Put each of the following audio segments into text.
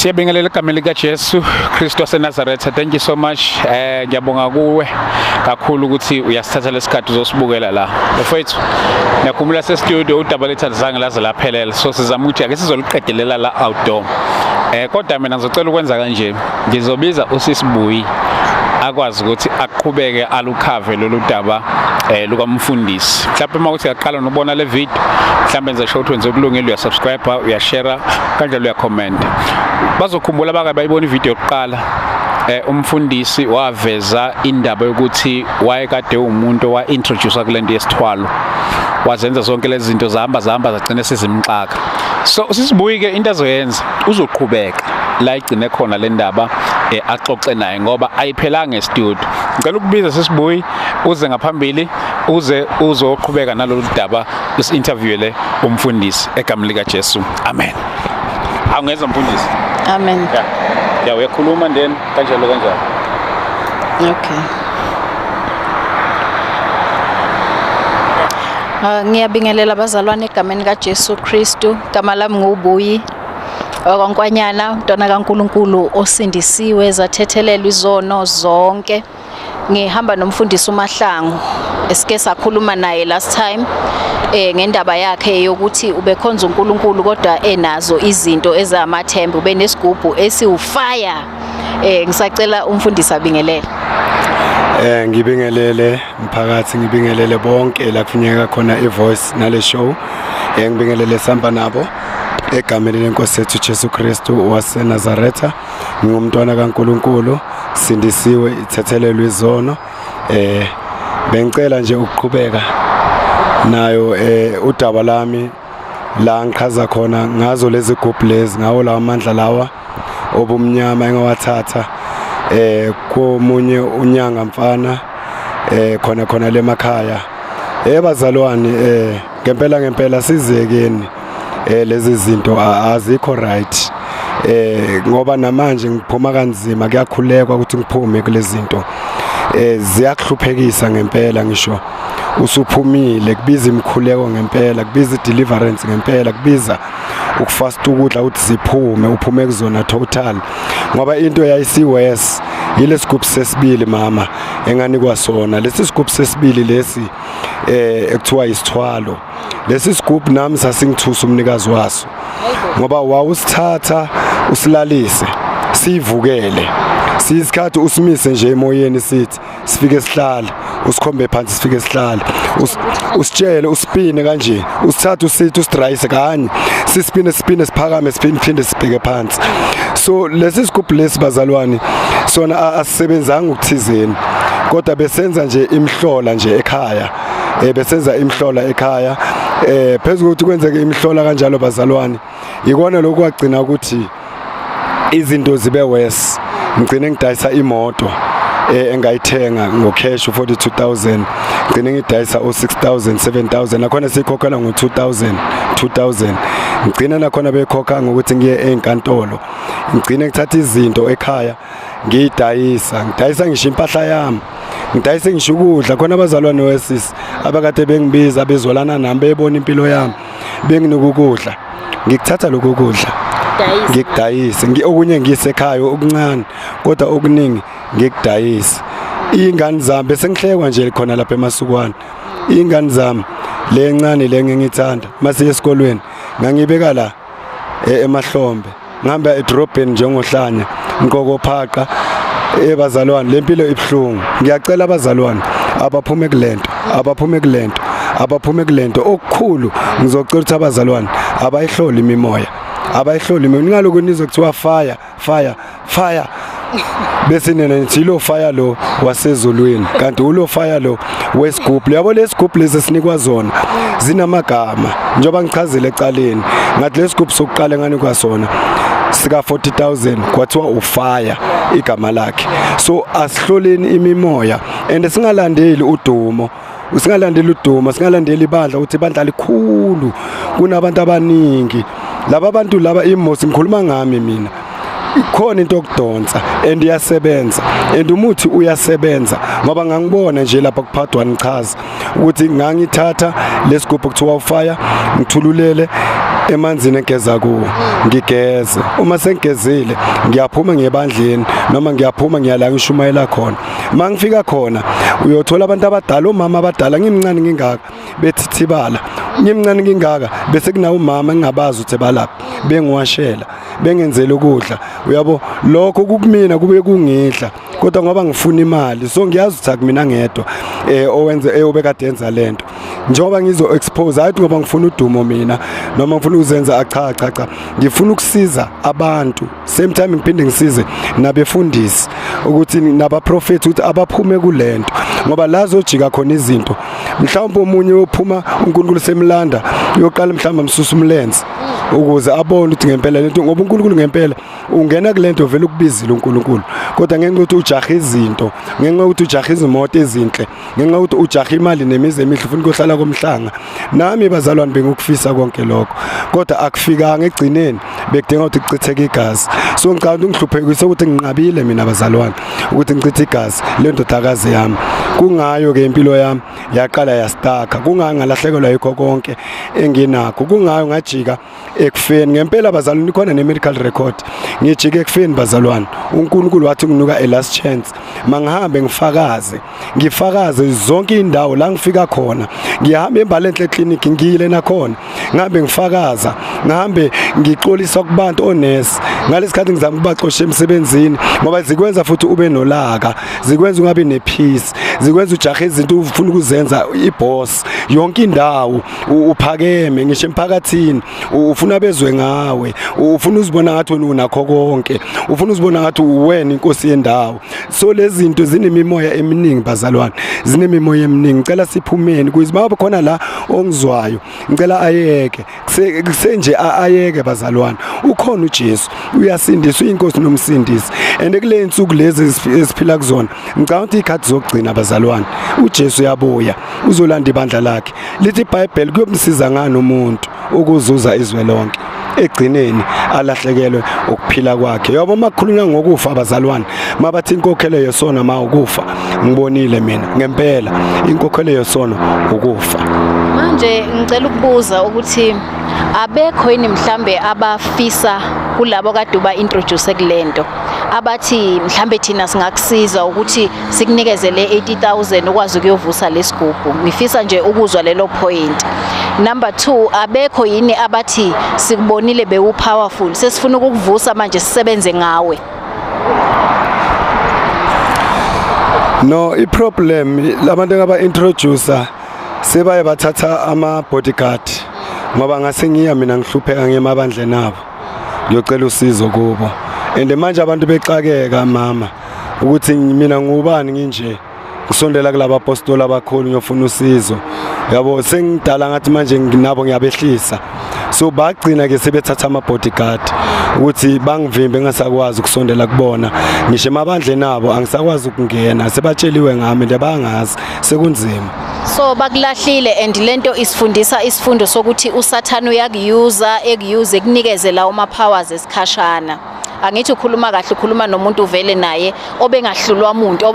Siyabingelela egameni likaJesu Kristu waseNazaretha. Thank you so much. Ngiyabonga kuwe kakhulu ukuthi uyasithatha lesikhathi uzosibukela la. Bafethu, ngiyakhumbula se studio udaba lethu alizange laze laphelela. So sizama ukuthi ake sizoluqedelela la outdoor. Kodwa mina ngizocela ukwenza kanje. Ngizobiza uSisibuyi akwazi ukuthi aqhubeke alukhave lolu daba lukamfundisi. Mhlawumbe uma uthi uyaqala nobona le video, mhlawumbe enze sure ukuthi wenze kulungile, uyasubscribe, uyashare, kanjalo uyacomment. Bazokhumbula abake bayibona ivideo yokuqala, umfundisi waveza indaba yokuthi wayekade umuntu wa-introduce kule nto yesithwalo, wazenza zonke lezi zinto, zahamba zahamba zagcina sezimxaka. So sisibuyi ke into azoyenza, uzoqhubeka la igcine khona le ndaba, axoxe naye ngoba ayiphelanga e-studio. Ngicela ukubiza sisibuyi uze ngaphambili, uze uzoqhubeka nalolu daba, usi-interviewele umfundisi egameni likaJesu. Amen. Awungeza mfundisi. Amen. Yeah. Yeah, uyakhuluma then kanjalo kanjalo. Okay. Ngiyabingelela abazalwane egameni kaJesu Kristu. Igama lami nguBuyi wakwaNkwanyana, umntwana kaNkuluNkulu osindisiwe, zathethelelwa izono zonke. Ngihamba nomfundisi uMahlangu, esike sakhuluma naye last time ngendaba yakhe yokuthi ubekhonza uNkulunkulu kodwa enazo izinto ezamathemba, ube nesigubhu esiwufire. Ngisacela umfundisi abingelele. Ngibingelele mphakathi, ngibingelele bonke la kufuneka khona ivoice nale show. Ngibingelele samba nabo egameni lenkosi yethu Jesu Kristu waseNazaretha. Ngingumntwana kaNkuluNkulu, sindisiwe, ithethelelwe izono. Bengicela nje ukuqhubeka nayo udaba lami la ngichaza khona ngazo lezi gubhu lezi, ngawo lawa amandla lawa obumnyama engawathatha komunye unyanga mfana khona khona lemakhaya. Bazalwane, ngempela ngempela sizekeni, lezi zinto azikho right, ngoba namanje ngiphuma kanzima, kuyakhulekwa ukuthi ngiphume kulezi zinto. Ziyakuhluphekisa ngempela, ngisho usuphumile kubiza imikhuleko ngempela, kubiza deliverance ngempela, kubiza ukufasta ukudla ukuthi ziphume, uphume kuzona total. Ngoba into yayisiwes yile sigubhu sesibili mama enganikwa sona, lesi sigubhu sesibili lesi ekuthiwa isithwalo. Lesi sigubhu nami sasingithusa umnikazi waso, ngoba wawusithatha usilalise sivukele, siyisikhathi usimise nje emoyeni, sithi sifike sihlale, usikhombe phansi sifike sihlale, usitshele usipine kanje, usithathe usithi usidrayise kanye, sisipine sipine siphakame siphinde phinde sibheke phansi. So lesi sigubhu lesi bazalwane sona asisebenzanga ukuthizeni, kodwa besenza nje imhlola nje ekhaya, besenza imhlola ekhaya. Phezulu ukuthi kwenzeke imhlola kanjalo bazalwane, ikona lokhu kwagcina ukuthi izinto zibe worse. Ngigcine ngidayisa imoto engayithenga ngocash 42000, ngigcine ngidayisa o6000 7000, nakhona siyikhokhela ngo2000 2000. Ngigcine nakhona bekhokha ngokuthi ngiye enkantolo, ngigcine ngithatha izinto ekhaya ngiyidayisa, ngidayisa ngisho impahla yami, ngidayise ngisho ukudla. Khona abazalwane wesisi abakade bengibiza bezwalana nami, bebona impilo yami, benginika ukudla, ngikuthatha lokho kudla ngikudayise, okunye ngisekhaya okuncane, kodwa okuningi ngikudayise. Iy'ngane zami bese ngihlekwa nje khona lapha emasukwana, iy'ngane zami le ncane le ngingithanda masiye esikolweni ngangibeka la emahlombe, ngihamba edrobheni njengohlanya nqokophaqa. Bazalwane, lempilo ibuhlungu. Ngiyacela abazalwane abaphume kulento, abaphume kulento, abaphume kulento. Okukhulu ngizocela ukuthi abazalwane abayihlole imimoya, abayihlole imimoya. Ningaloku nizwe kuthiwa fire fire fire, bese nina nithi lo fire lo wasezulwini, kanti ulo fire lo wesigubhu. Yabo lesigubhu lesi sinikwa zona zinamagama, njengoba ngichazile ecaleni ngathi lesigubhu sokuqala enganikwa sona sika 40000 kwathiwa ufire igama lakhe. So asihloleni imimoya and singalandeli udumo, singalandeli udumo, singalandeli ibandla ukuthi ibandla likhulu kunabantu abaningi. Laba bantu laba imosi, ngikhuluma ngami mina, ikhona into yokudonsa and iyasebenza, and umuthi uyasebenza, ngoba ngangibona nje lapha kuphathwa nichaza ukuthi ngangithatha lesigubhu kuthiwa ufire ngithululele emanzini engeza kuwo, ngigeze. Uma sengigezile ngiyaphuma ngebandleni noma ngiyaphuma ngiyala ngishumayela khona. Mangifika khona uyothola abantu abadala, omama abadala, ngimncane ngingaka bethithibala, ngimncane ngingaka, bese kunawo umama engingabazi ukuthi balapha, bengiwashela, bengenzela ukudla. Uyabo, lokho kukumina kube kungidla, kodwa ngoba ngifuna imali, so ngiyazi ukuthi akumina ngedwa owenze obekade enza lento. Njengoba ngizo expose, hayi ngoba ngifuna udumo mina noma ngifuna ukuzenza, cha cha cha, ngifuna ukusiza abantu, same time ngiphinde ngisize nabefundisi ukuthi nabaprofeti ukuthi abaphume kulento, ngoba la zojika khona izinto. Mhlawumbe omunye uphuma uNkulunkulu semlanda, uyoqala mhlawumbe amsusa umlenze ukuze abone ukuthi ngempela lento, ngoba uNkulunkulu ngempela ungena kulento vele ukubizile uNkulunkulu, kodwa ngenxa yokuthi ujaha izinto, ngenxa yokuthi ujaha izimoto ezinhle, ngenxa yokuthi ujaha imali nemizi emihle, ufuna ukuhlala komhlanga. Nami bazalwane bengikufisa konke lokho, kodwa akufikanga egcineni, bekudinga ukuthi kuchitheke igazi. So ngicabanga ukuthi ngihluphekise ukuthi nginqabile mina bazalwane ukuthi ngichithe igazi lendodakazi yami. Kungayo ke impilo yami yaqala yastaka, kungayo ngalahlekelwa yikho konke enginakho, kungayo ngajika ekufeni ngempela bazalwane. Ikhona ne-medical record, ngijike ekufeni bazalwane. uNkulunkulu wathi nginuka a last chance, mangihambe ngifakaze, ngifakaze zonke indawo la ngifika khona. Ngihambe eMbalenhle clinic, ngiyile nakhona, ngihambe ngifakaza, ngihambe ngixolisa kubantu onesi ngalesikhathi ngizama ukubaxosha emsebenzini, ngoba zikwenza futhi ube nolaka, zikwenza ungabi nepeace, zikwenza ujahe izinto ufuna ukuzenza iboss yonke indawo, uphakeme ngisho emphakathini, ufuna bezwe ngawe, ufuna uzibona ngathi wena unakho konke, ufuna uzibona ngathi uwena inkosi yendawo. So lezi zinto zinemimoya eminingi bazalwane, zinemimoya eminingi. Ngicela siphumeni kuze mabe khona la ongizwayo, ngicela ayeke kusenje, ayeke bazalwane. Ukhona uJesu, uyasindisa, uyinkosi nomsindisi. And kule insuku lezi esiphila kuzona, ngicabanga ukuthi ikhathi zokugcina bazalwane, uJesu uyabuya, uzolanda ibandla lakhe. Lithi iBhayibheli kuyomsiza ngani umuntu ukuzuza izwe lonke, egcineni alahlekelwe ukuphila kwakhe? Yabo, makukhulunywa ngokufa abazalwane, mabathi inkokhelo yesono ma ukufa, ngibonile mina ngempela inkokhelo yesono ukufa. Manje ngicela ukubuza ukuthi abekho yini mhlambe abafisa kulabo kade uba introduce kulento, abathi mhlambe thina singakusiza ukuthi sikunikeze le 80,000 ukwazi ukuyovusa lesigubhu? Ngifisa nje ukuzwa lelo point. Number 2, abekho yini abathi sikubonile bewu powerful, sesifuna ukukuvusa manje sisebenze ngawe? No, i-problem labantu engaba introducer sebaye bathatha ama bodyguard, ngoba ngase ngiya mina ngihlupheka ngemabandleni abo ngiyocela usizo kubo. And manje abantu bexakeka mama ukuthi mina ngubani nginje, ngisondela kulaba apostoli abakhulu ngiyofuna usizo. Yabo, sengidala ngathi manje nginabo ngiyabehlisa, so bagcina ke sebethatha ama bodyguard ukuthi bangivimbe ngingasakwazi ukusondela kubona, ngisho emabandleni abo angisakwazi ukungena, sebatsheliwe ngami nje bangazi, sekunzima. So bakulahlile, and lento isifundisa isifundo sokuthi uSathane uyakuyuza, ekuyuze ekunikeze lawo ma powers esikhashana. Angithi ukhuluma kahle, ukhuluma nomuntu vele naye obengahlulwa umuntu,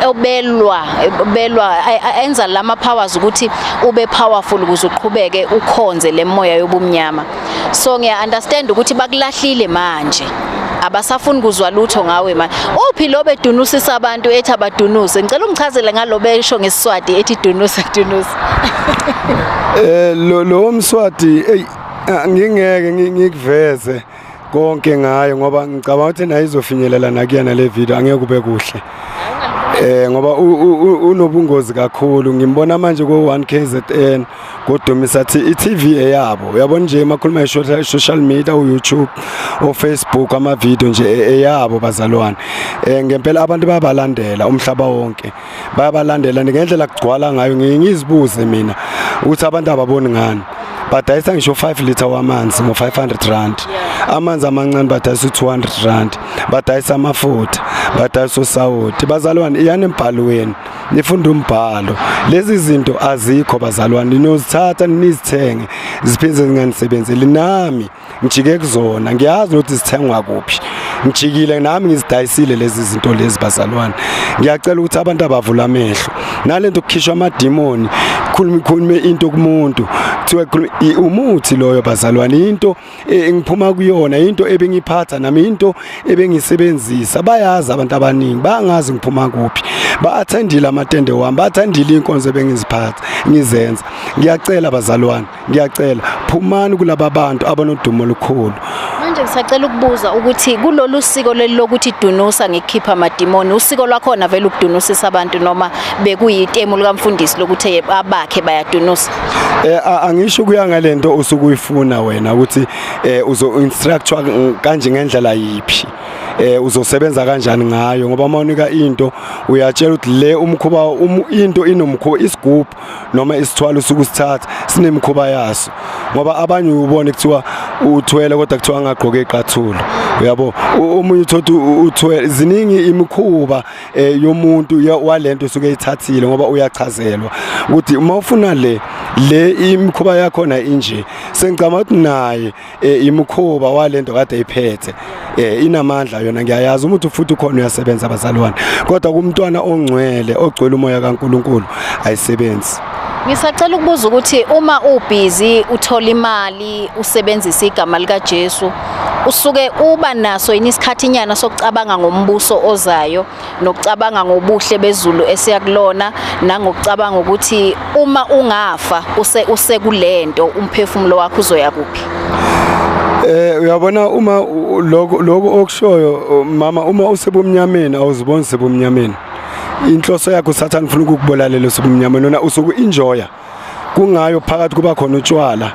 obelwa belwa enza lama powers ukuthi ube powerful ukuze uqhubeke ukhonze lemoya yobumnyama. So ngiya understand ukuthi bakulahlile manje, abasafuni kuzwa lutho ngawe manje. Uphi lo bedunusisa abantu ethi abadunuse? Ngicela ungichazele ngalo besho ngesiswati ethi dunusa dunusa. Lo mswati, hey, ngingeke ngikuveze konke ngayo, ngoba ngicabanga ukuthi naye izofinyelela nakuyena le video, angeke kube kuhle ngoba unobungozi kakhulu. Ngimbona manje ko 1 KZN kodumisa i-TV eyabo, uyabona nje makhuluma social media, u-YouTube, o-Facebook, ama video nje eyabo bazalwane. Ngempela abantu bayabalandela umhlaba wonke, bayabalandela ngendlela kugcwala ngayo. Ngizibuze mina ukuthi abantu ababoni ngani badayisa ngisho 5 liter wamanzi ngo-500 rand, amanzi amancane badayisa u-200 rand, badayisa amafutha, badayisa usawoti. Bazalwane, iyani embhalweni nifunda umbhalo, lezi zinto azikho bazalwane, niyozithatha nizithenge ziphinde zinganisebenzeli. Nami ngijike kuzona, ngiyazi ukuthi zithengwa kuphi, ngijikile nami ngizidayisile lezi zinto lezi bazalwane. Ngiyacela ukuthi abantu abavula amehlo nalento kukhishwa amadimoni, khuluma khulume into kumuntu. Kuthiwa umuthi loyo bazalwane, into engiphuma kuyona, into ebengiphatha nami, into ebengisebenzisa. Bayazi abantu abaningi, bangazi ngiphuma kuphi, ba-attendile amatende wami, ba-attendile inkonzo ebengiziphatha ngizenza. Ngiyacela bazalwane, ngiyacela, phumani kulaba bantu abanodumo olukhulu. Manje ngisacela ukubuza ukuthi kulolu siko leli lokuthi dunusa ngikhipha amadimoni, usiko lwakhona vele ukudunusisa abantu noma bekuyitemu likamfundisi lokuthi abakhe bayadunusa? Angisho kuya ngalento usukuyifuna wena ukuthi uzo instructwa kanje ngendlela yiphi, uzosebenza kanjani ngayo, ngoba uma unika into uyatshela ukuthi le umkhuba into inomkhuba, isigubhu noma isithwalo usukusithatha sinemikhuba yaso, ngoba abanye ubone kuthiwa uthwele kodwa kuthiwa angagqoke iqathulo, uyabo. Omunye uthothi uthwele, ziningi imikhuba yomuntu walento usuke eyithathile, ngoba uyachazelwa ukuthi uma ufuna le imikhuba yakhona inje. Sengicabanga ukuthi naye imikhuba walento kade iphethe inamandla yona, ngiyayazi umuntu futhi ukhona uyasebenza abazalwane, kodwa kumntwana ongcwele ogcwele umoya kaNkuluNkulu ayisebenzi. Ngisacela ukubuza ukuthi uma ubhizi uthola imali usebenzisa igama lika Jesu, usuke uba naso yini isikhathinyana sokucabanga ngombuso ozayo nokucabanga ngobuhle bezulu esiyakulona, nangokucabanga ukuthi uma ungafa usekulento umphefumulo wakho uzoya kuphi? Uyabona uma lokho okushoyo mama, uma usebumnyameni awuziboni sebumnyameni. Inhloso yakho uSathane ufuna ukukubulalela usebumnyameni, wena usuku enjoya. Kungayo phakathi kuba khona utshwala,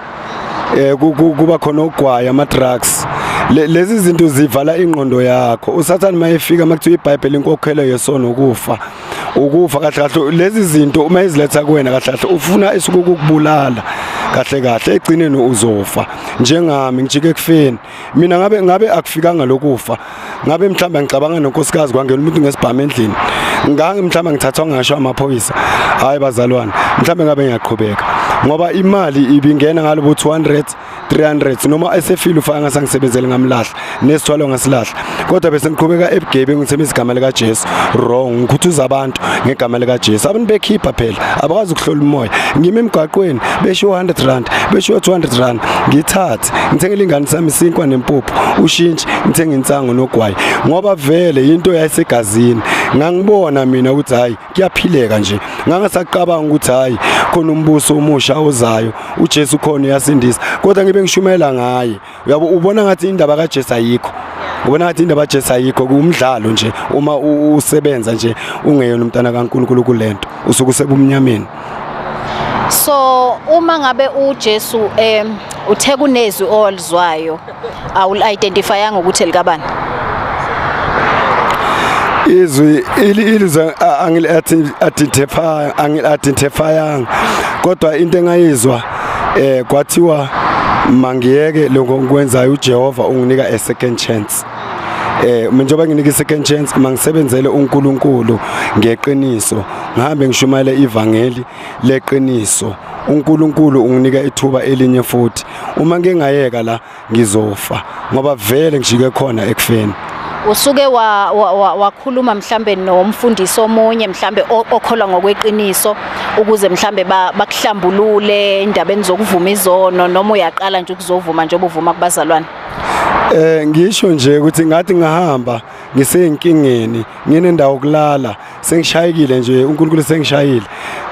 kuba khona ugwayi, ama drugs. Lezi zinto zivala ingqondo yakho. uSathane mayefika makuthiwa iBhayibheli inkokhelo yesono ukufa. Ukufa kahle kahle lezi zinto uma iziletha kuwena kahle kahle ufuna isuke ukukubulala kahle kahle, egcineni uzofa. Njengami ngijike ekufeni mina, ngabe akufikanga lokufa, ngabe mhlawumbe ngicabanga nonkosikazi kwangena umuntu ngesibhamu endlini, ngange mhlawumbe ngithathwa ngasho amaphoyisa. Hayi bazalwane, mhlawumbe ngabe ngiyaqhubeka, ngoba imali ibingena ngalobo 200 300 noma esefile ufaka ngasangisebenzele ngamlahla nesithwalo ngasilahla, kodwa bese ngiqhubeka ebugebengu ngisebenzisa igama lika Jesu wrong. Ngikhuthuza abantu ngegama lika Jesu, abantu bekhipha phela abakwazi ukuhlola umoya. Ngimi emgwaqweni besho 100 rand, besho 200 rand, ngithathe ngithengele ingane sami isinkwa nempuphu, ushintshi, ngithenge insango nogwayi, ngoba vele into yayisegazini. Ngangibona mina ukuthi hayi kuyaphileka nje, ngangasacabanga ukuthi hayi khona umbuso omusha ozayo, uJesu khona uyasindisa, kodwa ngibe ngishumela ngaye. Uyabo, ubona ngathi indaba kaJesu ayikho, ubona ngathi indaba kaJesu ayikho, kumdlalo nje. Uma usebenza nje ungeyona umntana kaNkuluNkulu kulento, usuke usebumnyameni. So uma ngabe uJesu uthe kunezwi olizwayo, awul-identifyanga ukuthi elikabani? Izwi ilizwe angili-identifyanga, kodwa into engayizwa kwathiwa mangiyeke lokho ngikwenzayo, uJehova unginika a second chance. Njengoba nginika i-second chance, mangisebenzele uNkulunkulu ngeqiniso, ngihambe ngishumayele ivangeli leqiniso. uNkulunkulu unginika ithuba elinye futhi, uma ngingayeka la ngizofa, ngoba vele ngijike khona ekufeni. Usuke wakhuluma mhlambe nomfundisi omunye mhlambe okholwa ngokweqiniso ukuze mhlambe bakuhlambulule indabeni zokuvuma izono, noma uyaqala nje ukuzovuma njengoba uvuma kubazalwane? Ngisho nje ukuthi ngathi ngahamba ngiseyinkingeni, nginendawo kulala, sengishayekile nje, uNkulunkulu sengishayile.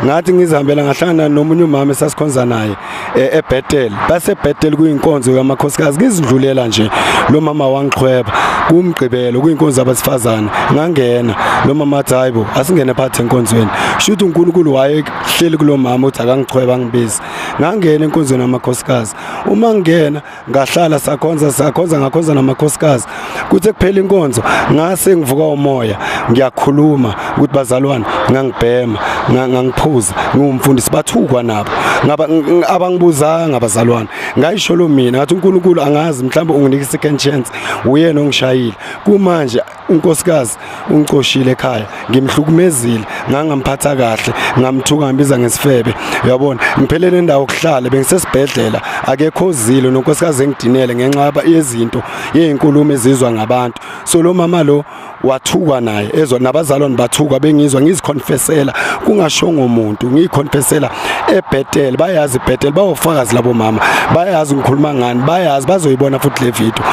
Ngathi ngizihambela ngahlangana nomunye umama esasikhonza naye eBethel. Base Bethel kuyinkonzo yamakhosikazi, ngizidlulela nje, lo mama wangixhweba kumgqibelo kuyinkonzo yabasifazane. Ngangena, lo mama athi hayibo asingene phakathi enkonzweni. Shuthi uNkulunkulu wayehleli kulo mama uthi akangichweba angibize. Ngangena enkonzweni yamakhosikazi, uma ngingena ngahlala sakhonza ngakhonza namakhosikazi. Kuthe kuphela inkonzo ngase ngivuka umoya ngiyakhuluma ukuthi bazalwane ngangibhema, ngangiphuza, ngiwumfundisi, bathukwa nabo. Ngaba abangibuzanga abazalwane, ngayisho lo mina ngathi uNkulunkulu angazi mhlawumbe unginika second chance, uyena ongishayile. Ngishayile kumanje, unkosikazi ungicoshile ekhaya, ngimhlukumezile, ngangamphatha kahle, ngamthuka, ngambiza ngesifebe, uyabona. Ngiphelele indawo yokuhlala, bengisesibhedlela, akekho ozile, nonkosikazi engidinele ngenxa yezinto yezinkulumo ezizwa ngabantu. So lo mama lo wathukwa naye, ezwa nabazalwane bathukwa, bengizwa ngiziconfessela kungashongo umuntu, ngiyiconfessela eBethel. Bayazi iBethel, bawofakazi labo mama, bayazi ngikhuluma ngani, bayazi, bazoyibona futhi le video.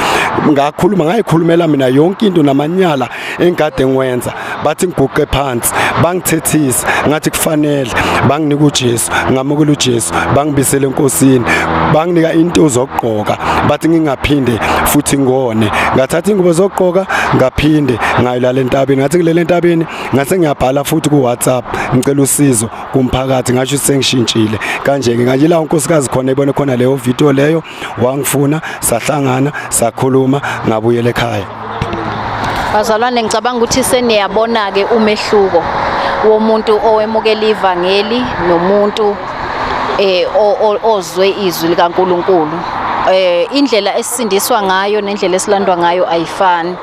Ngakhuluma, ngayikhulumela mina yonke into namanyala engikade ngiwenza. Bathi ngiguqe phansi, bangithethisa, ngathi kufanele banginika uJesu, ngamukela uJesu, bangibisele enkosini, banginika into zokugqoka, bathi ngingaphinde futhi ngone. Ngathatha ingubo zokugqoka, ngaphinde ngayilala entabeni. Ngathi kulele entabeni, ngase ngiyabhala futhi ku WhatsApp, ngicela usizo kumphakathi, ngasho sengishintshile kanje ke kanje. La unkosikazi khona ibone khona leyo video leyo, wangifuna, sahlangana, sakhuluma, ngabuyela ekhaya. Bazalwane, ngicabanga ukuthi seniyabona ke umehluko womuntu owemukela ivangeli nomuntu ozwe izwi likaNkuluNkulu. Indlela esisindiswa ngayo nendlela esilandwa ngayo ayifani.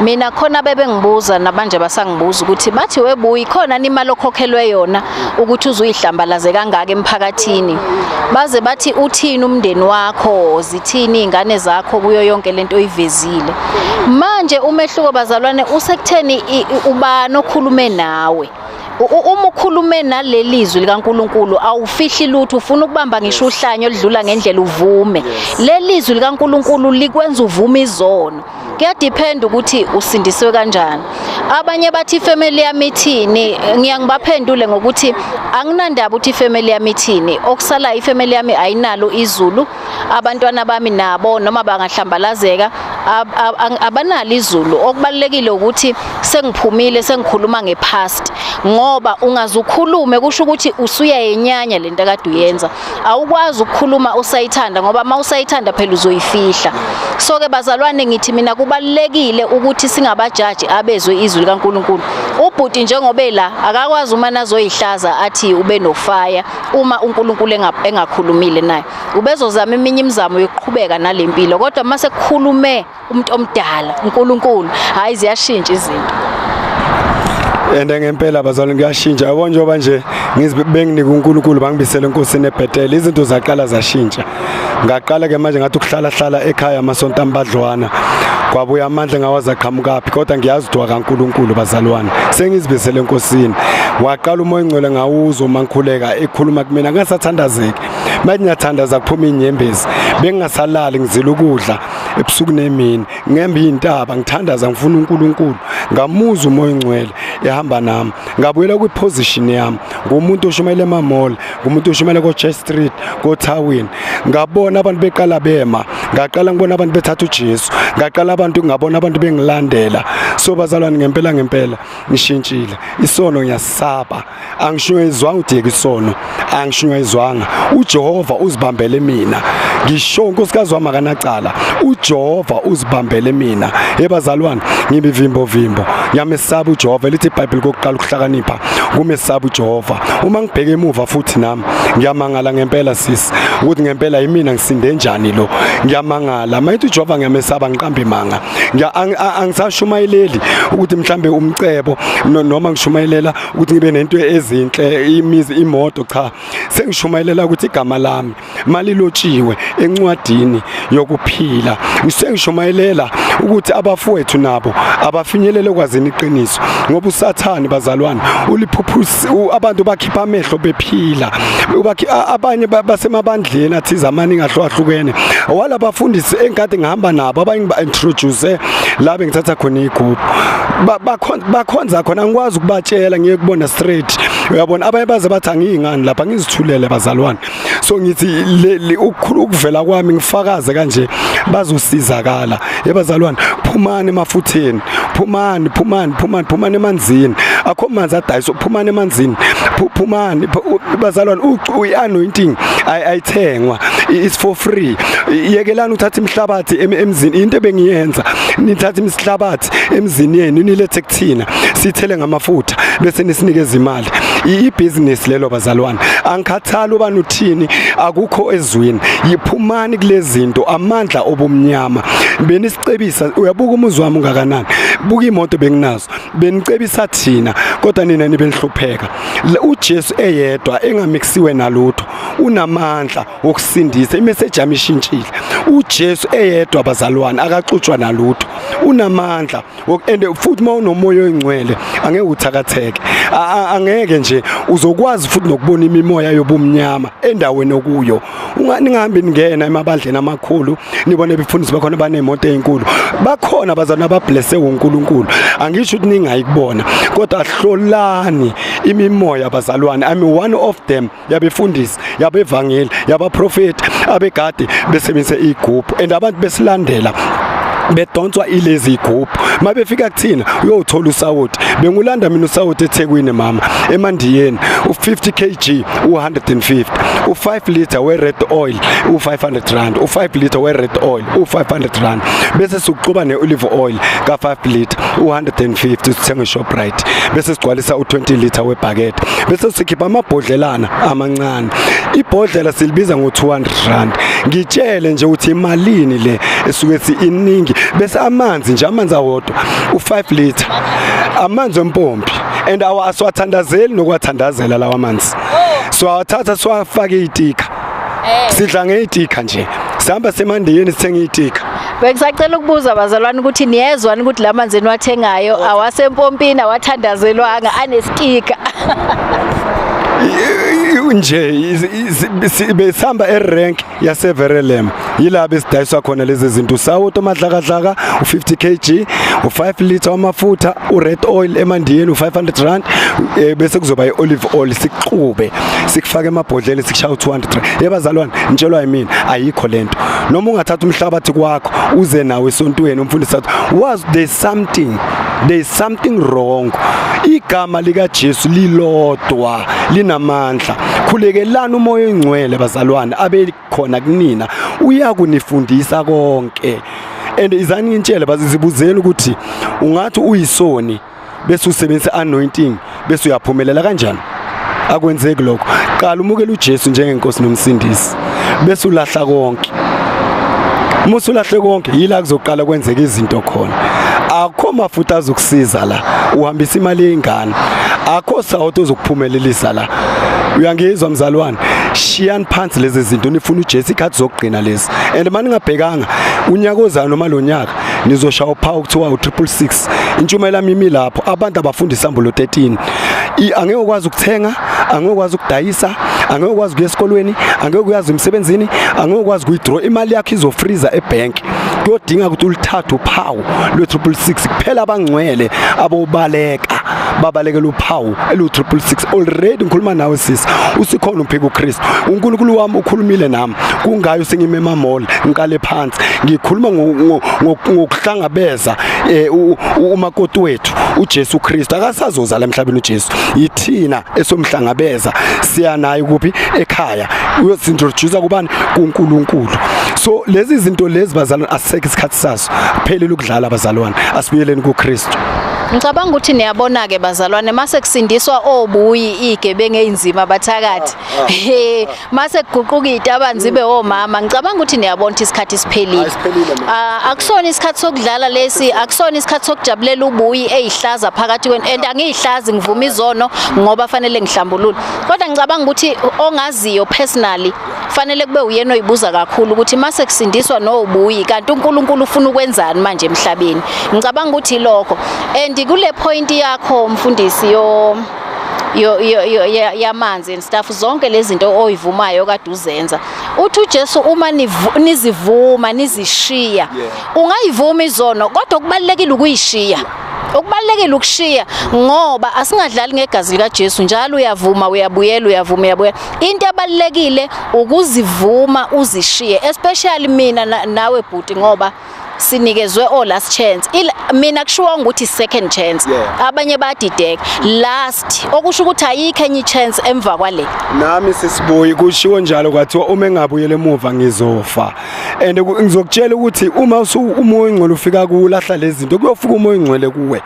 Mina khona bebengibuza, nabanje basangibuza ukuthi bathi webuyi khona imali okhokhelwe yona ukuthi uzuyihlambalaze kangaka emphakathini, baze bathi uthini umndeni wakho, zithini izingane zakho kuyo yonke lento oyivezile manje. Umehluko bazalwane usekutheni ubani okhulume nawe. Uma ukhulume naleli zwi likaNkuluNkulu awufihli lutho, ufuna ukubamba ngisho uhlanyo oludlula ngendlela uvume. Leli zwi likaNkuluNkulu likwenza uvume izono. Kuyadepend ukuthi usindiswe kanjani. Abanye bathi ifamily yami ithini, ngiyangibaphendule ngokuthi anginandaba ukuthi ifamily yami ithini. Okusala ifamily yami ayinalo izulu, abantwana bami nabo noma bangahlambalazeka abanalo izulu. Okubalekile ukuthi sengiphumile, sengikhuluma ngepast, ngoba ungaze ukhulume kusho ukuthi usuyayenyanya lento akade uyenza. Awukwazi ukukhuluma usayithanda, ngoba uma usayithanda phela uzoyifihla. So ke bazalwane, ngithi mina kubalekile ukuthi singabajaji abezwe izwi likaNkuluNkulu. Ubhuti njengoba la akakwazi uma nazoyihlaza athi ube nofire, uma uNkulunkulu engakhulumile naye ubezozama eminye imizamo yokuqhubeka nalempilo, kodwa mase kukhulume umuntu omdala uNkulunkulu, hayi, ziyashintsha izinto. And ngempela bazalwane kuyashintsha, yabo, njengoba nje benginika uNkulunkulu, bangibisele enkosini eBethel, izinto zaqala zashintsha. Ngaqala ke manje ngathi ukuhlala hlala ekhaya amasonto ambadlwana, kwabuya amandla ngawazi aqhamukaphi, kodwa ngiyazi ukuthi kaNkulunkulu. Bazalwane, sengizibisele enkosini, waqala umoya ongcwele, ngawuzwa uma ngikhuleka ekhuluma kumina, ngasathandazeki manje, ngiyathandaza kuphuma inyembezi. Bengingasalali, ngizila ukudla ebusuku nemini, ngemba intaba, ngithandaza, ngifuna uNkulunkulu. Ngamuzwa umoya ongcwele ehamba nami, ngabuyela kwiposition yami, ngumuntu oshumayela ema-mall, ngumuntu oshumayela ko-Church Street, ko-Tawini. Ngabona abantu beqala bema, ngaqala ngibona abantu bethatha uJesu, ngaqala abantu, ngabona abantu bengilandela. So bazalwane, ngempela ngempela ngishintshile. Isono ngiyasaba, angishunyayezwanga udiyeka isono, angishunyayezwanga. uJehova uzibambele mina, ngisho unkosikazi wami akanacala, uJehova uzibambele mina. Ebazalwane, ngibivimbo vimbo, ngiyamesaba uJehova. Lithi iBhayibheli kokuqala ukuhlakanipha kumesaba uJehova. Uma ngibheke emuva futhi nami ngiyamangala ngempela sisi ukuthi ngempela yimina ngisinde njani lo, ngiyamangala mayithi uJehova ngiyamesaba, ngiqamba imanga. Angisashumayeleli ukuthi mhlambe umcebo noma ngishumayelela ukuthi ngibe nento ezinhle, imizi, imoto, cha, sengishumayelela ukuthi igama lami malilotshiwe encwadini yokuphila. Ngisengishumayelela ukuthi abafowethu nabo abafinyelele kwazini iqiniso, ngoba uSathane bazalwane uliphuphusi abantu, bakhipha amehlo bephila. Abanye basemabandleni athize amaningi ahlukahlukene walabafundisi engikade ngihamba nabo, abanye ngiba-introduce la bengithatha khona igubhu, bakhonza khona, angikwazi ukubatshela, ngiye kubona straight, uyabona. Abanye baze bathi angiyingani lapha, ngizithulele bazalwane. So ngithi ukuvela kwami ngifakaze kanje, bazosizakala. Ebazalwane, phumani emafutheni, phumani, phumani, phumani, phumani emanzini, akho manzi adayiswa, phumani emanzini, phumani bazalwane. I-anointing ayithengwa, it's for free. Yekelani uthatha imihlabathi emzini, into ebengiyenza, nithatha imihlabathi emzini yenu nilethe kuthina, sithele ngamafutha bese nisinikeza imali. Ibhizinisi lelo bazalwane, angikhathali ubani uthini, akukho ezwini. Yiphumani kulezi zinto, amandla obumnyama. Benisicebisa, uyabuka umuzi wami ungakanani, buka imoto benginazo, benicebisa thina, kodwa nina nibe nihlupheka. UJesu eyedwa engamixisiwe nalutho unamandla wokusindisa. Imessage yami ishintshile. UJesu eyedwa bazalwane akaxutshwa nalutho, unamandla. And futhi uma unomoya oyingcwele angeke uthakatheke, angeke nje uzokwazi futhi nokubona imimoya yobumnyama endaweni okuyo. Ningahambi ningena emabandleni amakhulu nibone befundisi bakhona banemoto ezinkulu, bakhona abazalwane abablesse uNkulunkulu, angisho ukuthi ningayi kubona, kodwa hlolani imimoya bazalwane. I'm one of them, yabefundisi, yabevangeli, yabaprofeti abegade besebenzise igubhu, and abantu besilandela bedonswa ilezi igubhu. Mabefika kuthina uyothola usawoti. Bengulanda mina usawoti eThekwini mama, emandiyeni, u50 kg u150, u5 liter we red oil u500 rand, u5 liter we red oil u500 rand, bese sikuxuba ne olive oil ka5 liter u150, sithenga eShoprite, bese sigcwalisa u20 liter webucket, bese sikhipha amabhodlelana amancane. Ibhodlela silibiza ngo200 rand. Ngitshele nje ukuthi imalini le esuke si iningi. Bese amanzi nje, amanzi awodwa u5 liter, amanzi empompi, and awa asiwathandazeli nokuwathandazela lawa manzi, siwathatha siwafake itika, sidla ngeyitika nje, sihamba semandiyeni sithenga itika. Bengisacela ukubuza bazalwane ukuthi niyezwani ukuthi la manzi eniwathengayo awasempompini, awathandazelwanga, anestika. Nje besihamba erank yaseVerelem, yila besidayiswa khona lezi zinto: usawuto amadlakadlaka u50 kg, u5 liter wamafutha, u-red oil emandiyeni u500 rand, bese kuzoba i-olive oil, sixube sikufake emabhodleni, sikushaya u200 rand. Yebazalwane, nitshelwa yimina, ayikho lento. Noma ungathatha umhlabathi kwakho uze nawe esontweni, umfundisi athi was there's something wrong. Igama lika Jesu lilodwa linamandla. Khulekelani umoya oyingcwele bazalwane, abe khona kunina, uyakunifundisa konke. And izani ngintshele, bazizibuzeni ukuthi ungathi uyisoni bese usebenzisa anointing bese uyaphumelela kanjani? Akwenzeki lokho. Qala umukele uJesu njengenkosi nomsindisi, bese ulahla konke. Uma usulahle konke, yila kuzoqala kwenzeka izinto khona. Akho mafutha azokusiza la, uhambisa imali yengane. Akho sawuthi ozokuphumelelisa la. Uyangizwa mzalwane? Shiyani phansi lezi zinto, nifuna uJesu. Ikhathi zokugcina lezi, and maningabhekanga unyaka ozayo noma lo nyaka nizoshaya uphawu kuthiwa u666. Intshumayelo yami imi lapho. Abantu abafunda isambulo 13. Angeke ukwazi ukuthenga, angeke ukwazi ukudayisa, angeke ukwazi ukuya esikolweni, angeke uyazi emsebenzini, angeke ukwazi ukuyidraw imali yakho, izofreeza ebank. Kuyodinga ukuthi ulithathe uphawu lwe-666 kuphela. Abangcwele abobaleka babalekela uphawu elu-666. Already ngikhuluma nawe sisi, usikhona umphika uKristu. uNkulunkulu wami ukhulumile nami, kungayo sengime emamall, ngiqale phansi ngikhuluma ngokuhlangabeza umakoti wethu uJesu Kristu. Akasazoza la emhlabeni uJesu, yithina esomhlangabeza, siya naye kuphi? Ekhaya. Uyosintroduce kubani? KuNkulunkulu. So lezi zinto lezi bazalwane, asisekho isikhathi sazo, phelile ukudlala bazalwane, asibuyeleni kuKristu. Ngicabanga ukuthi niyabona ke bazalwane, mase kusindiswa obuyi igebengu einzima bathakathi. He, mase kuguquka itabanzi ibe omama. Ngicabanga ukuthi niyabona ukuthi isikhathi siphelile. Hayi, siphelile, ma. Ah, akusona isikhathi sokudlala lesi, akusona isikhathi sokujabulela ubuyi eyihlaza phakathi kwenu. And angiyihlazi, ngivuma izono ngoba fanele ngihlambulule. Kodwa ngicabanga ukuthi ongaziyo personally fanele kube uyena oyibuza kakhulu ukuthi mase kusindiswa nobuyi kanti uNkulunkulu ufuna ukwenzani manje emhlabeni. Ngicabanga ukuthi lokho. And kule point yakho mfundisi yo yo yo yo- yamanzi and stuff, zonke lezi zinto oyivumayo kade uzenza, uthi uJesu uma nizivuma nizishiya. Ungayivuma izono, kodwa kubalekile ukuyishiya, okubalekile ukushiya, ngoba asingadlali ngegazi likaJesu. Njalo uyavuma uyabuyela, uyavuma uyabuyela. Into ebalekile ukuzivuma uzishiye, especially mina nawe bhuti, ngoba Sinikezwe o last chance. Mina kushiwo ukuthi second chance. Abanye badideka last, okusho ukuthi ayikho enye chance emva kwale. Nami sisibuyi kushiwo njalo, kwathiwa uma engabuyele emuva ngizofa. And ngizokutshela ukuthi uma umoya oyingcwele ufika kulahla lezi zinto, kuyofika umoya oyingcwele kuwe,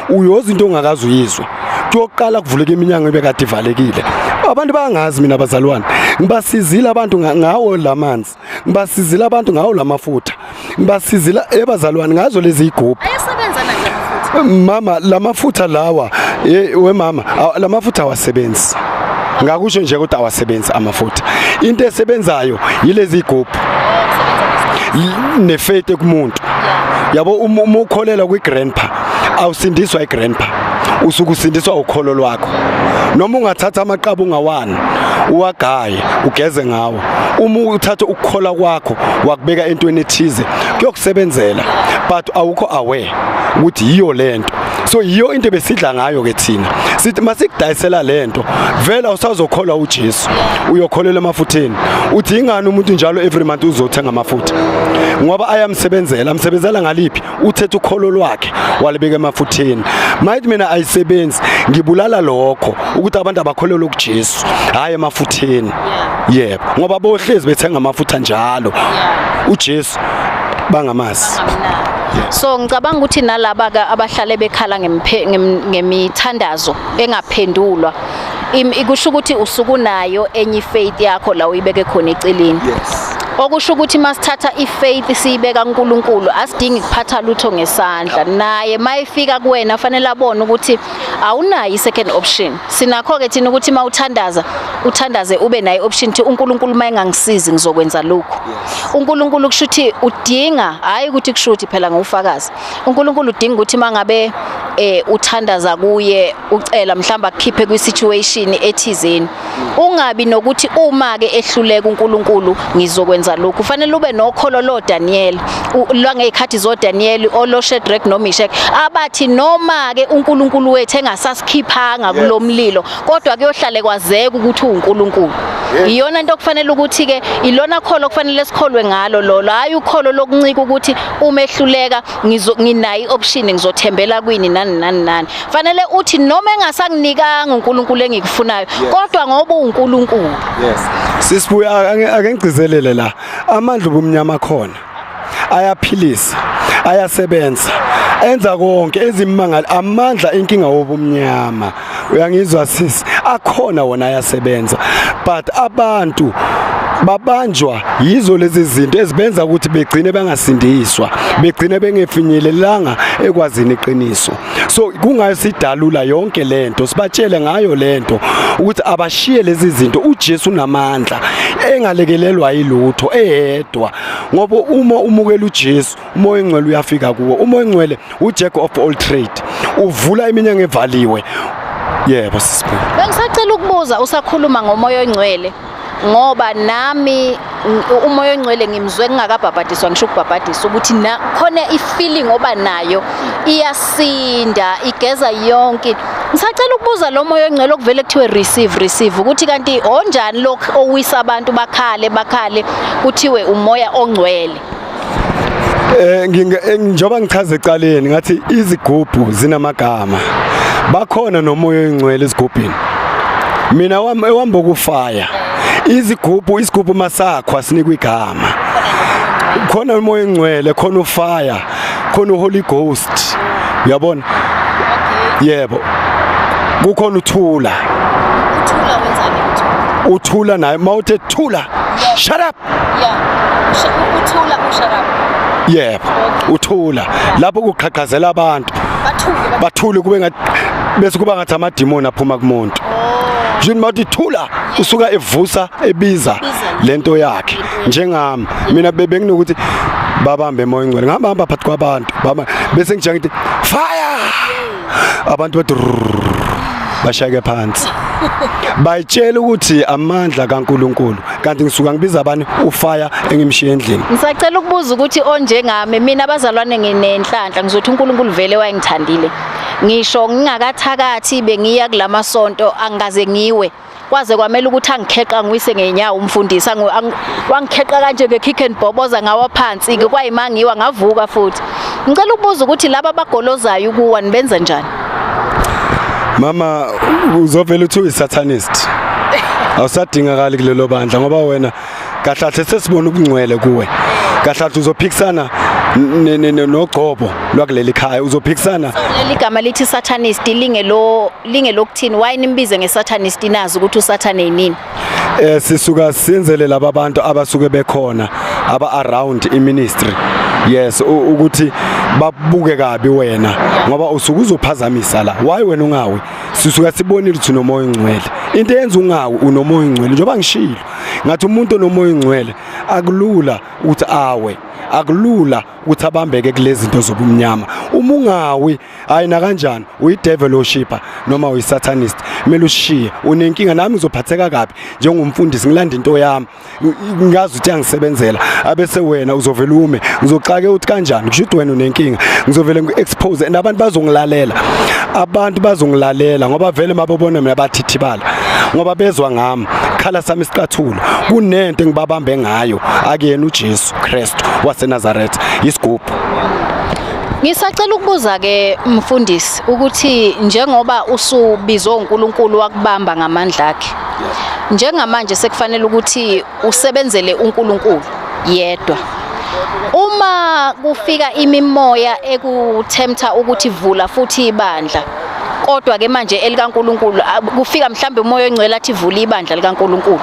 uyoza into ongakaze uyizwe. Kuyoqala kuvuleka iminyango ebekade ivalekile. Abantu bangazi mina bazalwane, ngibasizile abantu ngawo lamanzi, ngibasizile abantu ngawo lamafutha, ngibasizile ebazalwane ngazo lezi igubhu. Ayasebenza na lamafutha? Mama, lamafutha lawa we mama, lamafutha awasebenzi. Ngakusho nje ukuthi awasebenzi amafutha. Into esebenzayo yilezi igubhu nefaith kumuntu. Yabo, uma ukholela kwi-grandpa, awusindiswa i-grandpa, usuke usindiswa ukholo lwakho. Noma ungathatha amaqaba ungawani uwagaye ugeze ngawo, uma uthatha ukukhola kwakho wakubeka entweni ethize, kuyokusebenzela, but awukho aware ukuthi yiyo lento. So yiyo into besidla ngayo ke thina, sithi masikudayisela lento, vele awusazokholwa uJesu, uyokholela emafutheni. Uthi ingani umuntu njalo every month uzothenga amafutha? Ngoba ayamsebenzela. Amsebenzela ngaliphi? Uthethe ukholo lwakhe walibeka emafutheni. Mayithi mina ayisebenzi, ngibulala lokho ukuthi abantu abakholelwe kuJesu, hayi emafutheni. Yebo, ngoba bohlezi bethenga amafutha njalo, uJesu bangamazi. So ngicabanga ukuthi nalaba ke abahlale bekhala ngemithandazo engaphendulwa, kusho ukuthi usukunayo enye faith yakho la uyibeke khona eceleni. Okusho ukuthi masithatha ifaith siyibeka kuNkulunkulu, asidingi kuphatha lutho ngesandla. Naye mayifika kuwena fanele abone ukuthi awunayo i-second option. Sinakho ke thina ukuthi mawuthandaza, uthandaze ube nayo option, ukuthi uNkulunkulu mayengangisizi ngizokwenza lokhu. uNkulunkulu kusho ukuthi udinga, hayi ukuthi kusho ukuthi phela ngufakazi. uNkulunkulu udinga ukuthi mangabe uthandaza kuye ucela mhlamba akukhiphe kwi-situation ethizeni, ungabi nokuthi uma ke ehluleka uNkulunkulu ngizokwenza lokhu. Kufanele ube nokholo lo Daniel lwangezikhathi zo Daniel, olo Shadrach no Meshach, abathi noma ke uNkulunkulu wethu engasasikhiphanga kulomlilo, kodwa kuyohlale kwazeka ukuthi uNkulunkulu. Iyona into okufanele ukuthi ke ilona kholo kufanele sikholwe ngalo lolo, hayi ukholo lokuncika ukuthi uma ehluleka nginayo i-option, ngizothembela kwini nani nani nani. Fanele uthi noma engasanginikanga uNkulunkulu engikufunayo, kodwa ngoba uNkulunkulu. Yes, sisibuya ake ngigcizelele la, amandla obumnyama khona ayaphilisa, ayasebenza, enza konke ezimangalo. Amandla inkinga wobumnyama, uyangizwa sisi, akhona wona ayasebenza, but abantu babanjwa yizo lezi zinto ezibenza ukuthi begcine bengasindiswa, begcine bengefinyelelanga ekwazini iqiniso. So kungayo sidalula yonke lento, sibatshele ngayo lento ukuthi abashiye lezi zinto. uJesu unamandla engalekelelwa yilutho eyedwa, ngoba uma umukela uJesu, umoya oyingcwele uyafika kuwo. Umoya oyingcwele ujack of all trade, uvula iminyango evaliwe. Yebo sisibu. Bengisacela ukubuza usakhuluma ngomoya oyingcwele, ngoba nami umoya oyingcwele ngimzwe ngingakabhabhadiswa, ngisho ukubhabhadiswa, ukuthi na khona i-feeling oba nayo iyasinda, igeza yonke. Ngisacela ukubuza lo moya oyingcwele okuvele kuthiwe receive, receive, ukuthi kanti onjani lokhu owisa abantu bakhale bakhale kuthiwe umoya ongcwele? Njengoba ngichaza ecaleni ngathi izigubhu zinamagama, bakhona nomoya oyingcwele ezigubhini. Mina wami ewamba ukufaya izigubhu, isigubhu masakhwa sinikwa igama. Khona umoya oyingcwele, khona ufire, khona uHoly Ghost, uyabona? Yebo, kukhona uthula. Uthula wenzani uthula? Uthula naye mawuthe thula, shut up. Yeah, uthula, ushut up. Yebo, uthula lapho kuqhaqhazela abantu. Bathule. Bathule, kube ngathi bese kuba ngathi amadimoni aphuma kumuntu nje. Mawuthi thula, usuka evusa ebiza lento yakhe. Njengami mina benginokuthi babambe moya ingcwele, ngihamba hamba phakathi kwabantu baba, bese ngijika ngithi fire, abantu bathi bashayeke phansi, bayitshela ukuthi amandla kaNkuluNkulu, kanti ngisuka ngibiza abani? Ufire engimshiye endlini. Ngisacela ukubuza ukuthi onjengami mina abazalwane, nginenhlanhla, ngizothi uNkulunkulu vele wayengithandile. Ngisho ngingakathakathi, bengiya kulamasonto, angikaze ngiwe. Kwaze kwamela ukuthi angikheqa ngiyise ngenyawo umfundisi, wangikheqa kanje nge-kick and bhoboza ngawa phansi ke, kwayima ngiwa ngavuka futhi. Ngicela ukubuza ukuthi laba abagolozayo ukuwa nibenza njani? Mama, uzovela uthi uyi-satanist, awusadingakali kulelo bandla, ngoba wena kahle kahle sesibona ubungcwele kuwe. Kahle kahle uzophikisana nogcobo lwakuleli khaya, uzophikisana. Leli gama lithi satanist lingelokuthini? Why nimbize ngesatanist, nazi ukuthi usathane yinini? Sisuka senzele laba bantu abasuke bekhona aba around iministry, yes, ukuthi babuke kabi wena, ngoba usuke uzophazamisa la. Why wena ungawi? Sisuka sibonile ukuthi unomoya ongcwele. Into eyenza ungawi, unomoya ongcwele. Njengoba ngishilo ngathi umuntu onomoya ongcwele akulula ukuthi awe, akulula ukuthi abambeke kulezi zinto zobumnyama. Uma ungawi, hayi nakanjani uyi-devil worshipper noma uyi-satanist, kumele ushiye, unenkinga. Nami ngizophatheka kabi njengomfundisi, ngilanda into yami, ngazi ukuthi yangisebenzela, abese wena uzovela ume, ngizoxake ukuthi kanjani, kusho ukuthi wena unenkinga. Ngizovele ngi-expose and abantu bazongilalela, abantu bazongilalela, ngoba vele mabebona mina bathithibala, ngoba bezwa ngami khala sami isicathulo. Kunento engibabambe ngayo, akuyena uJesu Kristu waseNazaretha, isigubhu. Ngisacela ukubuza ke mfundisi ukuthi njengoba usubizwe uNkulunkulu wakubamba ngamandla akhe, njengamanje sekufanele ukuthi usebenzele uNkulunkulu yedwa. Uma kufika imimoya ekuthempta ukuthi vula futhi ibandla, kodwa ke manje elikaNkulunkulu, kufika mhlambe umoya ongcwele athi vula ibandla likaNkulunkulu,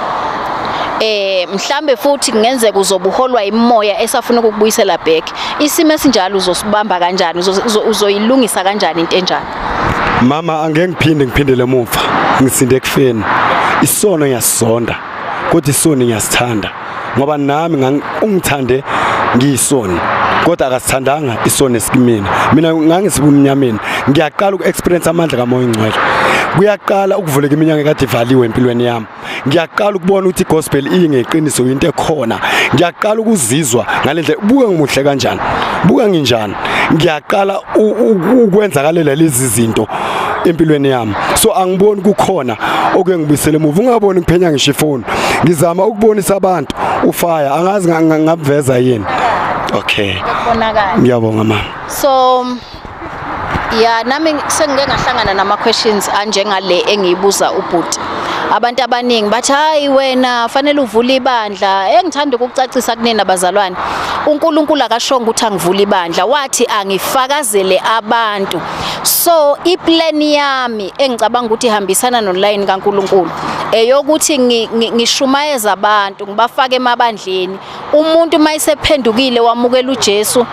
mhlambe futhi kungenzeka uzobuholwa imoya esafuna ukukubuyisela back, isimo esinjalo uzosibamba kanjani? Uzoyilungisa kanjani into enjalo? Mama, angeke ngiphinde ngiphindele emuva, ngisinde ekufeni. Isono ngiyasizonda, kodwa isoni ngiyasithanda, ngoba nami ungithande ngiyisoni, kodwa akasithandanga isoni esikimina. Mina ngangisibumnyameni, ngiyaqala uku-experience amandla kamoya ongcwele, kuyaqala ukuvuleka iminyango ekade ivaliwe empilweni yami, ngiyaqala ukubona ukuthi igospel iyingeqiniso, into ekhona. Ngiyaqala ukuzizwa ngale ndlela, buka ngimuhle kanjani, buka nginjani. Ngiyaqala ukwenzakalela lezi zinto empilweni yami, so angiboni kukhona okuye ngibuyisele emuva. Ungaboni ngiphenya ngisho ifoni, ngizama ukubonisa abantu ufire, angazi ngabuveza yini. Okay. Kubonakala. Ngiyabonga mama. So ya, nami sengike ngahlangana nama questions anjengale engiyibuza ubhuti. Abantu abaningi bathi, hayi wena fanele uvule ibandla. Engithanda ukucacisa kunina abazalwane, uNkulunkulu akashongo ukuthi angivule ibandla, wathi angifakazele abantu. So iplan yami engicabanga ukuthi ihambisana noline kaNkulunkulu eyokuthi ngishumayeza abantu, ngibafake emabandleni. Umuntu mayisephendukile wamukela uJesu,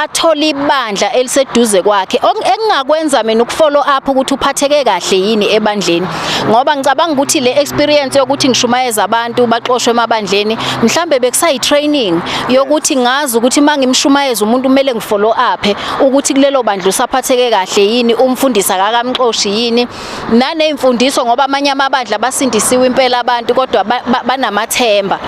athole ibandla eliseduze kwakhe. Engingakwenza mina ukufollow up ukuthi uphatheke kahle yini ebandleni, ngoba ngicabanga ukuthi le experience yokuthi ngishumayeza abantu baxoshwe emabandleni, mhlambe bekusayi training yokuthi ngazi ukuthi mangimshumayeza umuntu kumele ngifollow up ukuthi kulelo bandla usaphatheke kahle yini, umfundisi akakamxoshi yini, naneyimfundiso, ngoba amanye amabandla basindisiwe impela abantu, kodwa banamathemba.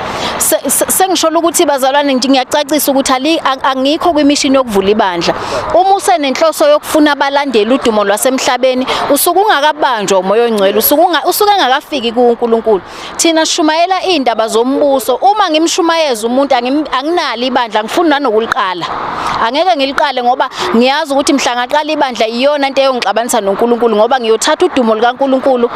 Sengisho ukuthi bazalwane, nje ngiyacacisa ukuthi angikho kwimishini yokuvula ibandla. Uma usenenhloso yokufuna abalandeli, udumo lwasemhlabeni, usuke ungakabanjwa umoya ongcwele, usuke engakafiki kuNkulunkulu. Thina sishumayela indaba zombuso. Uma ngimshumayeza umuntu, anginalo ibandla, ngifuni nanokuliqala, angeke ngiliqale, ngoba ngiyazi ukuthi mhla ngaqala ibandla iyona into eyongixabanisa noNkulunkulu, ngoba ngiyothatha udumo likaNkulunkulu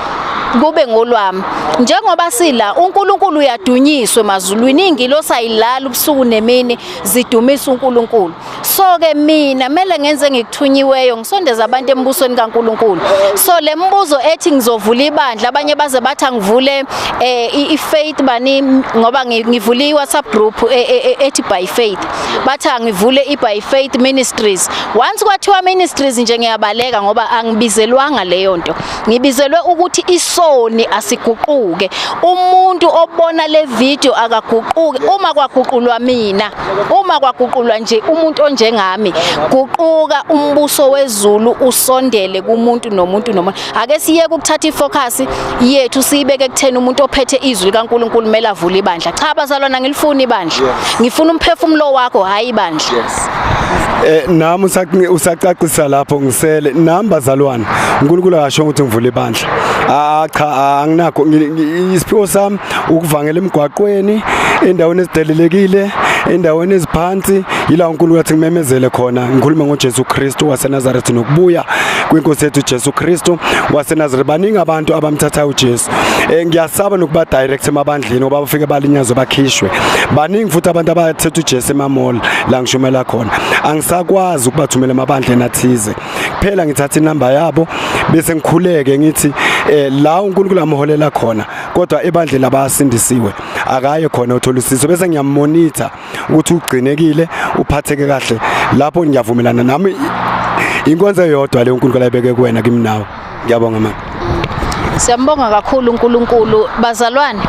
kube ngolwami. Njengoba sila, uNkulunkulu uyadunyiswa emazulwini, ingilosi ayilala ubusuku nemini zidumisa uNkulunkulu. So ke mina mele ngenze ngikuthunyiweyo, ngisondeza abantu embusweni kaNkulunkulu. So le mbuzo ethi ngizovula ibandla, abanye baze bathi angivule i-faith bani, ngoba ngivule i-WhatsApp group ethi by faith, bathi angivule i-by faith ministries. Once kwathiwa ministries nje, ngiyabaleka, ngoba angibizelwanga leyo nto. Ngibizelwe ukuthi isoni asiguquke. Umuntu obona le video akaguquke. Uma kwaguqulwa mina, uma kwaguqulwa nje umuntu onjengami, guquka, umbuso wezulu usondele kumuntu nomuntu nomuntu. Ake siyeke ukuthatha ifocus yethu siyibeke ekutheni umuntu ophethe izwi likaNkulunkulu kumele avule ibandla. Cha bazalwana, ngilifuna ibandla, ngifuna umphefumulo wakho, hayi ibandla. Yes. Nami usacacisa lapho ngisele nami bazalwane, uNkulunkulu akasho ukuthi ngivule ibandla. Cha, anginakho. Isiphiwo sami ukuvangela emgwaqweni, endaweni ezidelelekile, endaweni eziphansi, yila uNkulunkulu athi ngimemezele khona, ngikhulume ngoJesu Kristu waseNazaretha nokubuya kwenkosi yethu Jesu Kristu waseNazaretha. Baningi abantu abamthatha uJesu. Ngiyasaba nokuba direct emabandleni ngoba bafike balinyazwe bakhishwe. Baningi futhi abantu abathetha uJesu emamall la ngishumela khona. Angisakwazi ukubathumela emabandleni athize. Kuphela ngithatha inamba yabo bese ngikhuleke ngithi la uNkulunkulu amholela khona, kodwa ebandleni abasindisiwe akaye khona uthola usizo, bese ngiyammonitha ukuthi ugcinekile, uphatheke kahle. Lapho ngiyavumelana nami, inkonzo eyodwa le uNkulunkulu ayibeke kuwena kimi nawe. Ngiyabonga mama. Siyambonga kakhulu uNkulunkulu. Bazalwane,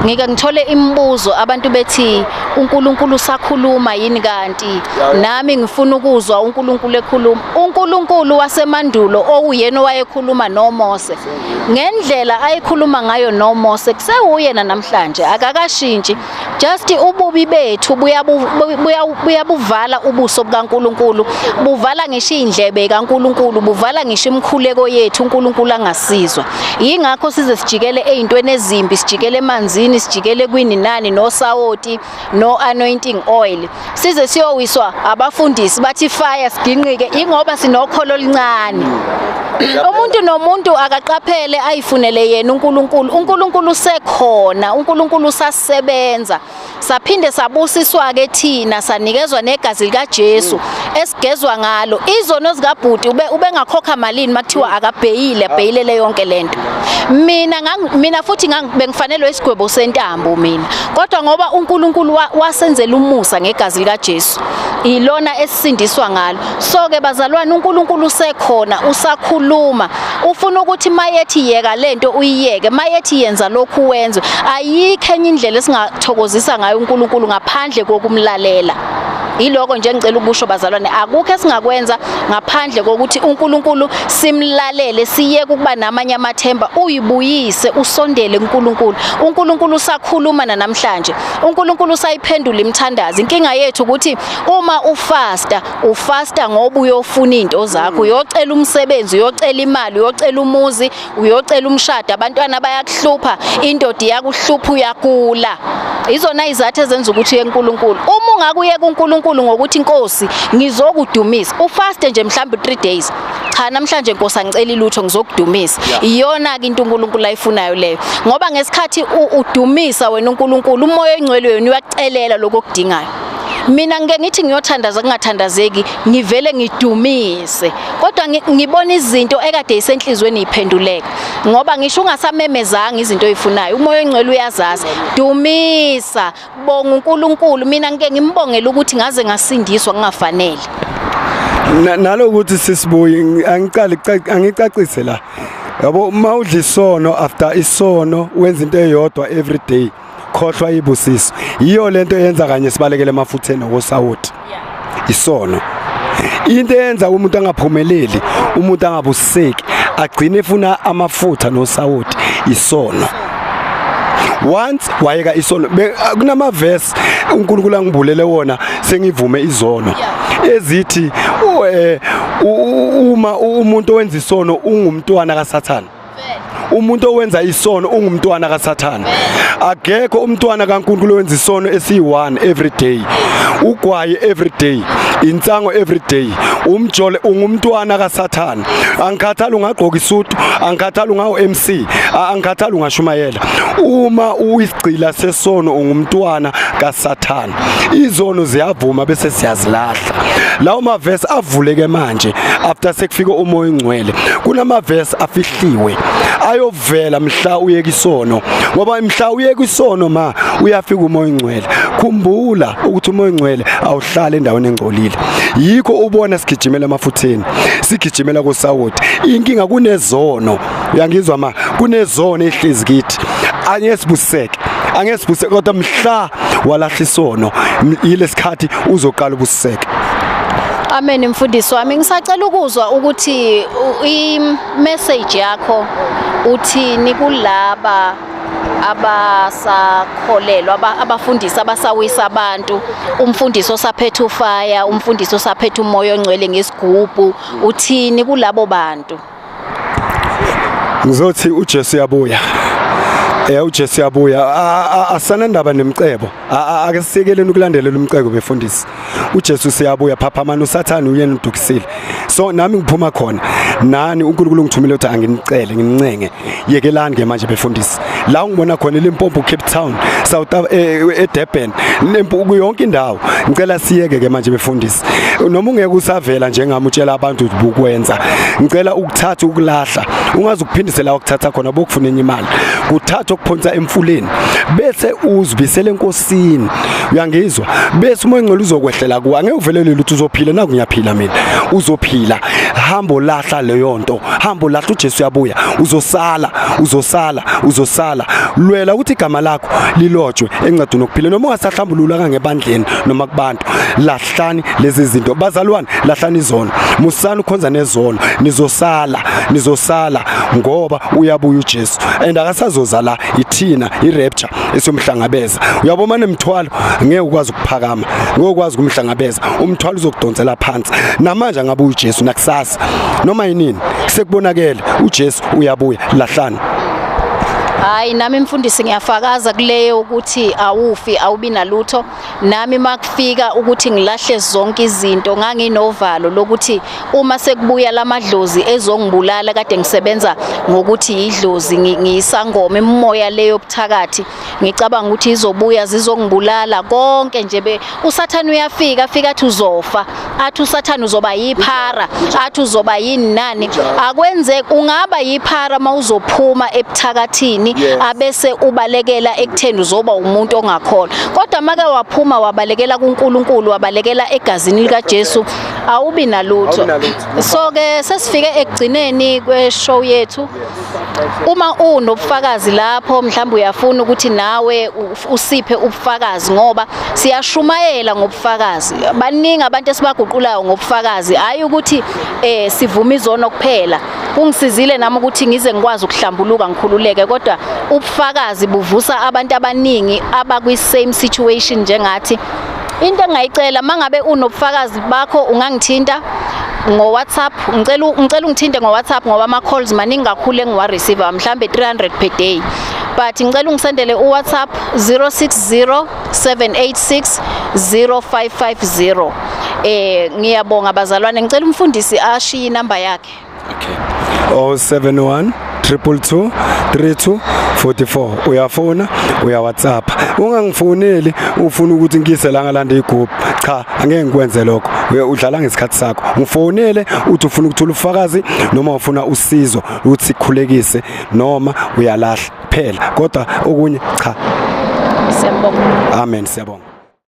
ngike ngithole imibuzo, abantu bethi uNkulunkulu usakhuluma yini kanti? Nami ngifuna ukuzwa uNkulunkulu ekhuluma. uNkulunkulu wasemandulo owuyena owayekhuluma noMose, ngendlela ayikhuluma ngayo noMose kusewuyena namhlanje, akakashintshi. Just ububi bethu buyabuvala ubuso bukaNkulunkulu, buvala ngisho indlebe kaNkulunkulu, buvala ngisho imikhuleko yethu uNkulunkulu angasizwa. Yingakho size sijikele ezintweni ezimbi, sijikele emanzini, sijikele kwini nani nosawoti no anointing oil, size siyowiswa abafundisi bathi fire siginqike, ingoba sinokholo oluncane. Umuntu nomuntu akaqaphele ayifunele yena uNkulunkulu. uNkulunkulu usekhona, uNkulunkulu usasebenza. Saphinde sabusiswa ke thina, sanikezwa negazi likaJesu esigezwa ngalo. Izono zikabhuti ubengakhokha malini makuthiwa akabheyile, abheyilele yonke lento. Mina futhi bengifanelwe isigwebo sentambo mina, kodwa ngoba uNkulunkulu wasenzela umusa ngegazi likaJesu, ilona esisindiswa ngalo. So ke bazalwane, uNkulunkulu usekhona, usakhuluma. Ufuna ukuthi mayethi yeka lento uyiyeke, mayethi yenza lokhu wenze. Ayikho enye indlela esingathokozisa ngayo uNkulunkulu ngaphandle kokumlalela. Yiloko nje ngicela ukusho bazalwane, akukho esingakwenza ngaphandle kokuthi uNkulunkulu simlalele, siyeke ukuba namanye amathemba, uyibuyise usondele kuNkulunkulu. uNkulunkulu usakhuluma namhlanje, uNkulunkulu usayiphendula imithandazo. Inkinga yethu ukuthi uma ufasta, ufasta ngoba uyofuna into zakho, uyocela umsebenzi, uyocela imali, uyocela umuzi, uyocela umshado, abantwana bayakuhlupha, indoda iyakuhlupha, uyagula. Izona izathu ezenza ukuthi uye kuNkulunkulu. Uma ungakuyeka uNkulunkulu ngokuthi Nkosi ngizokudumisa, ufaste nje mhlawumbe 3 days, cha namhlanje Nkosi angiceli lutho, ngizokudumisa. Iyona ke into uNkulunkulu ayifunayo leyo, ngoba ngesikhathi udumisa wena uNkulunkulu, umoya oyingcwele wena uyakucelela lokho okudingayo. Mina ngike ngithi ngiyothandaza kungathandazeki, ngivele ngidumise, kodwa ngibona izinto ekade isenhlizweni iphenduleka, ngoba ngisho ungasamemezanga izinto oyifunayo, umoya oyingcwele uyazazi. Dumisa, bonga uNkulunkulu. Mina ngike ngimbongele ukuthi ngaze ngasindiswa kungafanele. Nalokuthi sisibuyi angicali angicacise la, yabo, uma udla isono after isono wenza into eyodwa every day, khohlwa ibusiso. Yiyo lento eyenza kanye sibalekele emafutheni okosawoti, isono. Into eyenza umuntu angaphumeleli, umuntu angabuseki, agcine efuna amafutha nosawoti, isono. Once wayeka isono, kunamavesi uNkulunkulu angibulele wona sengivume izono ezithi uma umuntu owenza isono ungumntwana kaSathane. Umuntu owenza isono ungumntwana kaSathane. Akekho umntwana kaNkulunkulu owenza isono esiyi-1 every day, ugwaye every day, insango every day, umjole, ungumntwana kaSathane. Angikhathali ungagqoka isudu, angikhathali ungawu MC, angikhathali ungashumayela, uma uyisigcila sesono ungumntwana kaSathane. Izono ziyavuma bese siyazilahla. Lawo mavesi avuleke manje after sekufika umoya ongcwele. Kunamavesi afihliwe ayovela mhla uyeka isono, ngoba mhla uyeka isono ma uyafika umoya ongcwele. Khumbula ukuthi umoya ongcwele awuhlali endaweni engcolile. Yikho ubona sigijimela emafutheni, sigijimela kusawoti. Inkinga kunezono, uyangizwa ma? Kunezono ehlezi kithi, angeke sibuseke, angeke sibuseke. Kodwa mhla walahla isono, yilesikhathi uzoqala ubuseke. Amen, mfundisi wami. Ngisacela ukuzwa ukuthi i-message yakho uthini kulaba Abasakholelwa abafundisi abasawisa abantu, umfundisi osaphethe ufaya, umfundisi osaphethe umoya ongcwele ngesigubhu, uthini kulabo bantu? Ngizothi uJesu uyabuya. UJesu uyabuya. Asanandaba nemcebo. Ake sisekeleni ukulandelela umcebo befundisi. uJesu siyabuya, phaphamana uSathane uyena udukisile. So nami ngiphuma khona. Nani uNkulunkulu ngithumile ukuthi anginicele, nginincenge. Yekelani ke manje befundisi. La ngibona khona eLimpopo, Cape Town, South eDurban, Limpopo yonke indawo. Ngicela siyeke ke manje befundisi. Noma ungeke usavela njengami utshela abantu ukuthi bukwenza. Ngicela ukuthatha ukulahla. Ungaze ukuphindisela ukuthatha khona bokufuna enye imali. Kuthatha ukuphonsa emfuleni bese uzibisele enkosini. Uyangizwa? Bese umoya ongcwele uzokwehlela kuwe. Angeke uvelele lutho, uzophila naku ngiyaphila mina. Uzophila. Hambo lahla leyo nto. Hambo lahla, uJesu uyabuya. Uzosala, uzosala, uzosala. Lwela ukuthi igama lakho lilotshwe encwadini yokuphila noma ungasahlambulula kangebandleni noma kubantu. Lahlani lezi zinto. Bazalwane, lahlani izono. Musani ukhonza nezono. Nizosala, nizosala ngoba uyabuya uJesu. And akasazoza la ithina iRapture esiyomhlangabeza. Uyabona nemthwalo ngeke ukwazi ukuphakama, ngeke ukwazi ukumhlangabeza. Umthwalo uzokudonsela phansi. Namanje angabuya uJesu nakusasa. Noma yinini sekubonakele uJesu uyabuya, lahlani. Hayi nami mfundisi ngiyafakaza kuleyo ukuthi awufi awubi nalutho. Nami makufika ukuthi ngilahle zonke izinto nganginovalo lokuthi uma sekubuya lamadlozi ezongibulala, kade ngisebenza ngokuthi idlozi ngiyisangoma imimoya leyo buthakathi, ngicabanga ukuthi izobuya zizongibulala konke nje. uSathane uyafika, afika athi uzofa, athi uSathane uzoba yiphara, athi uzoba yini nani. Akwenze ungaba yiphara mawuzophuma ebuthakathini abese ubalekela ekutheni uzoba umuntu ongakholwa. Kodwa make waphuma wabalekela kuNkulunkulu, wabalekela egazini lika Jesu, awubi nalutho. So ke sesifike ekugcineni kweshow yethu. Uma unobufakazi lapho mhlawumbe uyafuna ukuthi nawe usiphe ubufakazi, ngoba siyashumayela ngobufakazi. Baningi abantu esibaguqulayo ngobufakazi, hayi ukuthi sivuma izono kuphela. Kungisizile nami ukuthi ngize ngikwazi ukuhlambuluka ngikhululeke, kodwa ubufakazi buvusa abantu abaningi abakwi same situation njengathi. Into engayicela, mangabe unobufakazi bakho ungangithinta ngo-WhatsApp. Ngicela ungithinte ngo-WhatsApp ngoba ama-calls maningi kakhulu engiwa-receive, mhlambe 300 per day, but ngicela ungisendele u-WhatsApp 060 786 0550. Ngiyabonga bazalwane, ngicela umfundisi ashiye inamba yakhe. Okay. 071 222 32 44. Uyafona, uya WhatsApp. Ungangifoneli ufuna ukuthi ngiyise la ngalanda igroup. Cha, angeke ngikwenze lokho. Udlala ngesikhathi sakho. Ngifonele uthi ufuna ukuthola ufakazi noma ufuna usizo ukuthi sikhulekise noma uyalahla phela. Kodwa okunye cha. Siyabonga. Amen, siyabonga.